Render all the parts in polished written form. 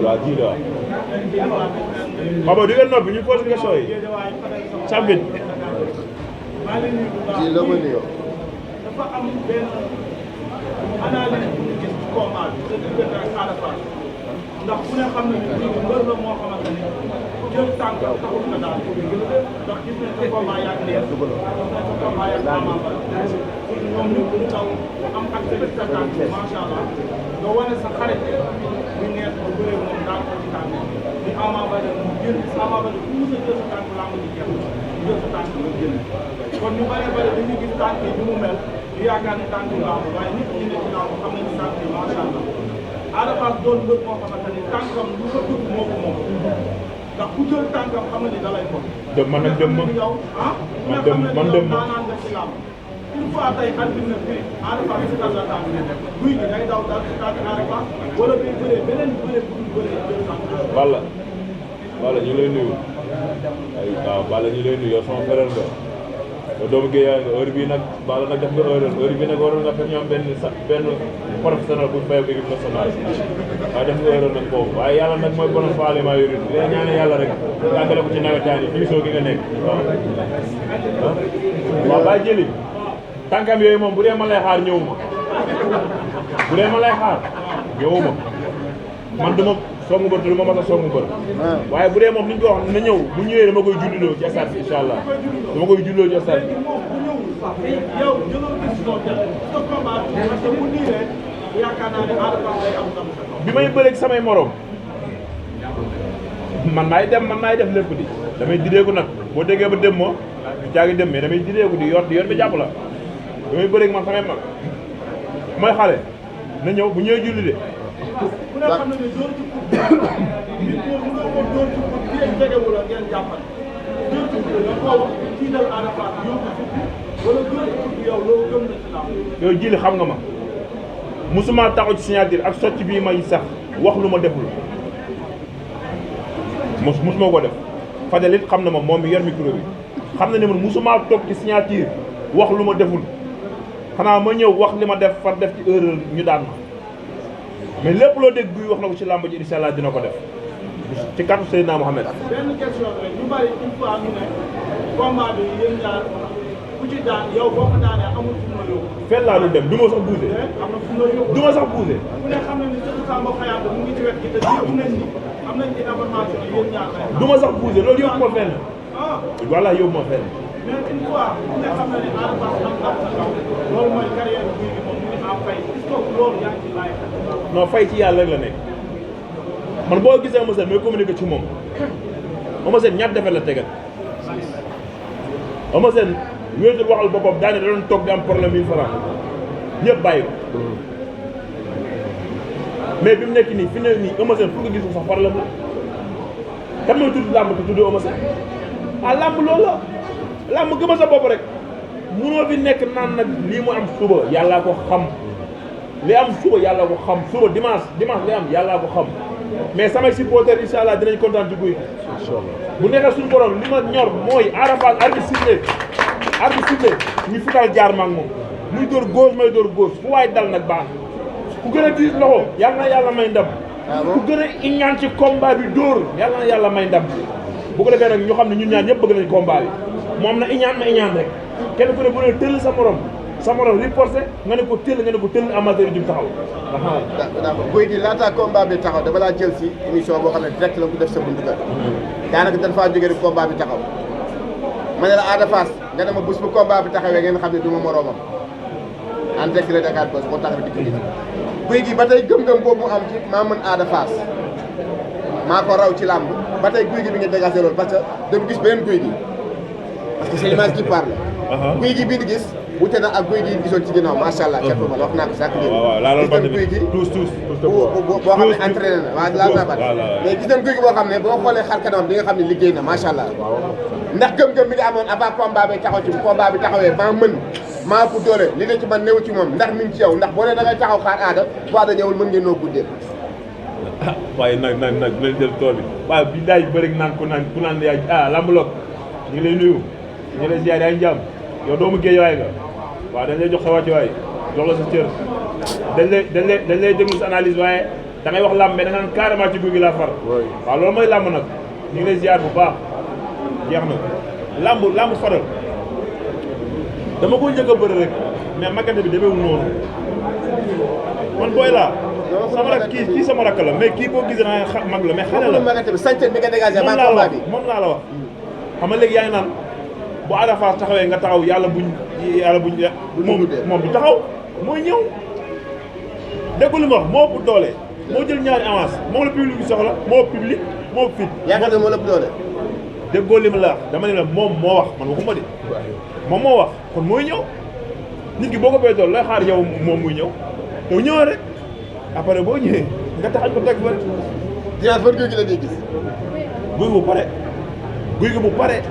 waaw ji la Papa di nga noppi ñu pose question yi Sambit ji la ma nuyoo dafa am benn analyse bu ñu gis ci combat bi sa diggante ak Ada Fass ndax ku ne xam na ni mbër la moo xamante ni jël tànk taxul na daal ndax gis nañ sa combat yàgg neex gis nañ sa combat yàgg Ama Baldé ñoom ñu ñu taw am accès sa tànk macha allah nga wane sa xarit bu neex ba bëree moom daal ko ci tànk ni Ama Baldé mu jël Ama Baldé ku mos a jël sa tànk làmb ji jeex jël sa tànk nga jël kon ñu bëree bëri dañuy gis tànk yi ni mu mel ñu yaakaar ne tànk yu làmb waaye nit ñi ne ci làmb xam nañu tànk yi macha allah Ada Fass doon mbër moo xamante ni tànkam lu ko dugg moo ko moom ndax ku jël tànkam xam na ni da lay ko. dem man nag dem ma yow ah. man dem ma maanaam nga ci làmb une fois tey arbitre na fii Ada Fass si tànn la tànk guy gi day daw daal si tànk Ada Fass wala day bëree beneen bëree bu dul bëree jël tànk. Balla ñu lay nuyu ay waaw Balla ñu lay nuyu yow sama frère nga yow doomu Guèye nga heure bii nag Balla nag def nga heure bii nag waroon nga fekk ñoom benn professionnel bu fay ak équipe nationale waaye def nga heure nag boobu waaye yàlla nag mooy borom faale maa yori li ñaane yàlla rek tàggale ko ci nawetaan yi diisoo gi nga nekk waaw bàyyi jëli tànkam yooyu moom bu dee ma lay xaar ñëwuma bu dee ma lay xaar ñëwuma man duma songu bër te du ma mas a songu bër waaye bu dee moom ni ñu ko wax na ñëw bu ñëwee dama koy julliloo ci stade bi incha allah dama koy julliloo ci stade bi yow jëloo décision jël sa combat parce que bu niiree yaakaar naa ne Ada Fass day am ndam sa kaw. bi may bëreeg samay morom man maay def lépp di damay direeku nag boo déggee ba dem ma du jaagi dem mais damay direeku di yor bi jàpp la damay bëreeg man samay mag mooy xale na ñëw bu ñëwee julli de ku ne xam na ne dóor ci coupe nit moom mënoo ko dóor ci coupe bi jegewul ak ngeen jàppal dóor ci coupe nga koo wax tiital Ada Fass yóbbu ci wala dóor ci coupe yow loolu gëm na ci làmb yow jili xam nga ma musuma taxaw ci signature ak socc bii may sax wax lu ma deful musuma ko def Fadel it xam na ma moom mi yor micro bi xam na ne man musuma toog ci signature wax lu ma deful xanaa ma ñëw wax li ma def far def ci erreur ñu daan ma mais lépp loo dégg guy wax na ko ci làmb ji incha allah dina ko def ci kàttu Seydina Mohamed. benn question rek ñu bari une fois ñu ne combat bi yéen ñaar ku ci daan yow boo ko daanee amul fu ma yóbbu. fenn laa dul dem du ma sax bougé. am na fu ma yóbbu du ma sax bougé. ku ne xam na ni surtout Samba Xayaat mu ngi ci wet gi te dégg nañ ni am nañ ci information yéen ñaar lay du ma sax bougé loolu yóbbu ma fenn. ah voilà yóbbu ma fenn. mais une fois ku ne xam na ne Ada Fass am ndam sa kaw loolu mooy carrière bi Gouye Gui moom mu ngi am fay est-ce que loolu yaa ngi ci laaj. non fay ci yàlla rek la nekk man boo gisee Eumeu Sène may communiquer ci moom Eumeu Sène ñaata defet la tegal Eumeu Sène wéetul waxal boppam daane da doon toog di am problème 1000 francs ñëpp bàyyi ko mais bi mu nekk nii fi ne nii Eumeu Sène fu nga gisul sax problème la kan mooy tudd làmb te tudd Eumeu Sène ah làmb loolu la làmb gëma sa bopp rek munoo fi nekk naan nag lii mu am suba yàllaa ko xam li am suba yàlla ko xam suba dimanche li am yàllaa ko xam mais samay supporters incha allah dinañ kontaan ci Gouye Gui bu nekkee suñu borom li ma ñor mooy Ada Fass arbitre sifflé ñu fital jaar ma ak moom muy dóor gauche may dóor gauche fu waay dal nag baax ku gën a diis loxo yàlla na yàlla may ndam ku gën a iñaan ci combat bi dóor yàlla na yàlla may ndam bu ko defee nag ñu xam ne ñun ñaan ñëpp bëgg nañ combat bi moom na iñaan ma iñaan rek kenn ku ne bu ne tëll sa morom reporté nga ne ko tëll amateur yi taxaw. d'accord Gouye Gui laata combat bi taxaw dama laa jël si émission boo xam ne direct la ko def sa buntu kër. daanaka dañ faa jógee rek combat bi taxaw. ma ne la Ada Fass nga ne ma bés bu combat bi taxawee ngeen xam ne du ma moroomam en direct la Dakar Buzz moo tax di ko gis. Gouye Gui ba tey gëm-gëm boobu mu am ci maa mën Ada Fass maa ko raw ci làmb ba tey Gouye Gui bi nga dégagé loolu parce que dama gis beneen Gouye Gui parce que c'est l'image qui parle. Gouye Gui bii di gis. wute na ak Gouye Gui gisoon ci ginnaaw macha allah kenn ma la wax naa ko chaque jour. waaw laa loolu Gouye Gui tous boo xam ne entraîné na waaw laal naa bat mais gis nañ Gouye Gui boo xam ne boo xoolee xar kanam di nga xam ne liggéey na macha allah. ndax gëm-gëm bi nga amoon avant combat bi taxaw ci combat bi taxawee maa mën maa ëpp doole li ne ci man néew ci moom ndax mi ngi ci yow ndax boo nee da ngay taxaw xaar Ada bu Ada ñëwul mën ngeen noo guddee. waaye nag nañ jël tool bi waaye bi daay bëri naan ku naan yaay Lamblok ñu ngi lay nuyu ñu ngi lay ziar yaa ngi jàmm yow doomu Guédiawaye nga waaw dañ lay jox sa wàccuwaay jox la sa cër dañ lay déglu sa analyse waaye da ngay wax làmb mais da nga naan carrément ci guy gi laa far. waaw loolu mooy làmb nag ñu ngi lay ziar bu baax jeex na làmb faral dama ko njëkk a bëri rek mais magante bi demeewul noonu man booy laa. sama rak kii sama rakk la mais kii boo gisee naa mag la mais xale la. magante bi sañte bi nga dégagé maa combat bi moom laa la wax. xam nga léegi yaa ngi naan bu Ada Fass taxawee nga taxaw yàlla buñ moom du taxaw mooy ñëw déggu li ma wax moo ëpp doole moo jël ñaari avance moom la public bi soxla moo ëpp public moo ëpp fit. yaakaar ne moo la ëpp doole. déggoo li ma la wax dama ne la moom moo wax man waxuma de moom moo wax kon mooy ñëw nit ki boo ko béy doole lay xaar yow moom muy ñëw yow ñëwee rek après boo ñëwee nga taxañ ko teg fa. dinaa fan guy gi la ñuy gis. guy bu pare guy gi bu pare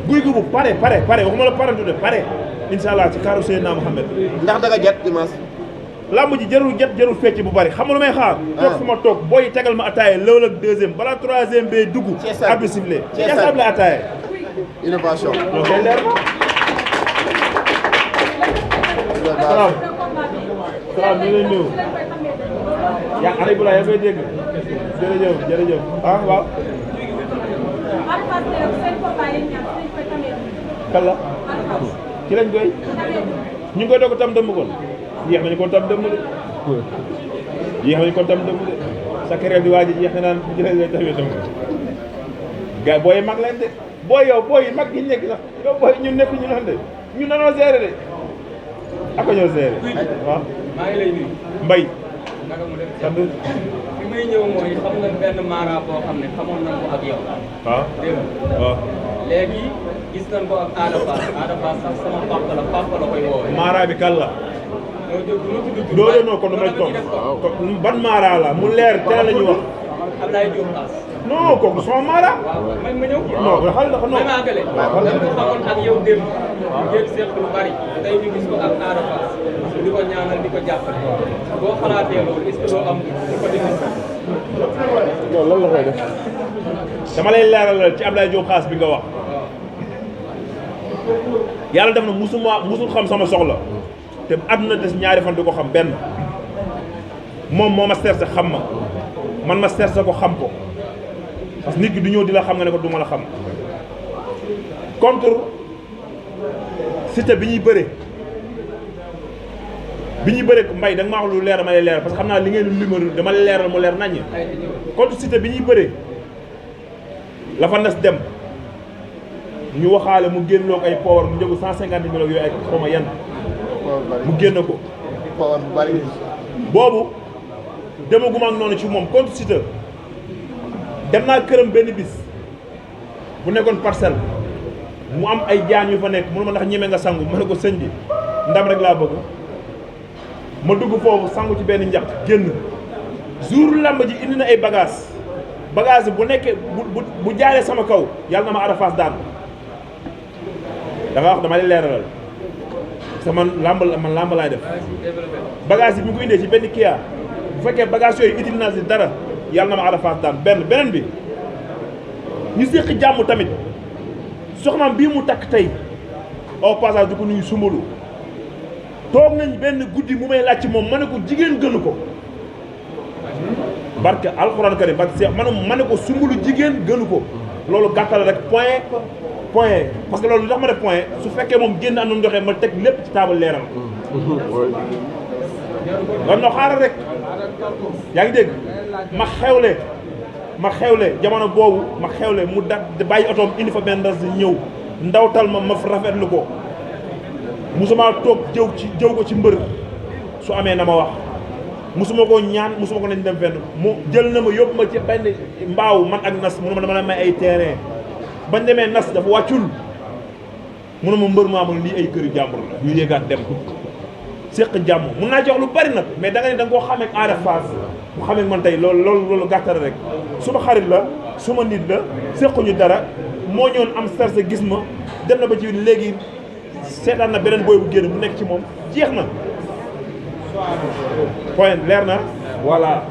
guy gi bu pare waxuma la parantu de pare incha allah ci kaaru Seydina Mohamed. ndax da nga jet dimanche. lamb ji jarul fecc bu bari xam nga lu may xaar. toog fu ma toog booy tegal ma ataaya lëwal ak deuxième balaa troisième bee dugg. arbitre sifflé ci la ataaya. innovation. loolu kay leer na. salaam ñu ngi lay nuyu. yaa ngi Aliou Boulaye yaa ngi koy dégg. jërëjëf ah waaw. kalla ci lañ koy ñu ngi koy doog tam dëmm kon yéex nañu ko tam dëmm de sa carrière di waaj yéex na naan ci lañ koy tamee dëmm gars booy mag leen de booy yow booy mag gi nekk sax yow booy ñun nekk ñu noonu de ñu nanoo gérer de ak ñoo gérer waaw maa ngi lay nuyu Mbaye naka mu def sant fi may ñëw mooy xam nga benn mara boo xam ne xamoon nañ ko ak yow waaw dégg nga waaw léegi gis nañ ko ak Ada Fass sax sama papa la koy woowee Mara bi kan la doo jóg du ma tudd tur doo kon damay toog ban Mara la mu leer teel la ñu wax Ablaye Diop Fass non kooku sama Mara waaw may ma ñëw non xale la non may ma àggale dañ ko xamoon ak yow démb ngeen seq lu bari tey ñu gis ko ak Ada Fass di ko ñaanal di ko jàppale boo xalaatee loolu est-ce que doo am di ko dindi loolu lan la koy def dama lay leeralal ci Ablaye Diop Xaas bi nga wax yàlla def na musul xam sama soxla te àdduna des ñaari fan du ko xam benn moom moo ma cherché xam ma man ma cherché ko xam ko parce que nit ki du ñëw di la xam nga ne ko du ma la xam contre Siteu bi ñuy bëre Mbaye da nga maa wax lu leer dama lay leeral parce que xam naa li ngeen numéro dama lay leeral mu leer naññ contre Siteu bi ñuy bëre la fa nas dem ñu waxaale mu génn loo ay power mu njëgu 150 millions yooyu ay xaw ma yan mu génn ko power bu bari boobu demaguma ak noonu ci moom contre Siteu dem naa këram benn bis bu nekkoon parcelle mu am ay jaan yu fa nekk mënu ma ndax ñeme nga sangu ma ne ko sëñ bi ndam rek laa bëgg ma dugg foofu sangu ci benn njax génn jour lamb ji indi na ay bagage bu nekkee bu jaaree sama kaw yàlla na ma Ada Fass daan da nga wax dama lay leeralal sama lamb laay def bagage yi bi mu ko indee ci benn Kia bu fekkee bagage yooyu utile naa si dara yàlla na ma Ada Fass daan beneen bi ñu séq jàmm tamit soxnaam bii mu takk tey au passage du ko nuyu Sumbulu toog nañ benn guddi mu may laaj ci moom ma ne ko jigéen gënu ko barke alxuraan karim barke Seex ma ne ko Sumbulu jigéen gënu ko loolu gàttal rek point parce que loolu li tax ma def point su fekkee moom génn am na doxee ma teg lépp ci taabal leeral loolu no xaaral rek yaa ngi dégg ma xewle jamono boobu ma xewle mu bàyyi otoom indi fa benn ras ñëw ndawtal ma rafetlu ko musuma toog jëw ko ci mbër su amee na ma wax musuma ko ñaan musuma ko nañ dem fenn mu jël na ma yóbbu ma ci benn mbaaw man ak nas mu ne ma dama la may ay terrain bañ demee nas dafa wàccul mu ne ma mbër maamul lii ay këri jàmbur la ñu yéegaat dem séq jàmm mun naa jox lu bari nag mais da nga ne da nga koo xamee ak Ada Fass mu xamee man tey loolu gàttal rek suma xarit la suma nit la séquñu dara moo ñoon am serse gis ma dem na ba ci léegi seetaan na beneen booy bu génn bu nekk ci moom jeex na point leer na voilà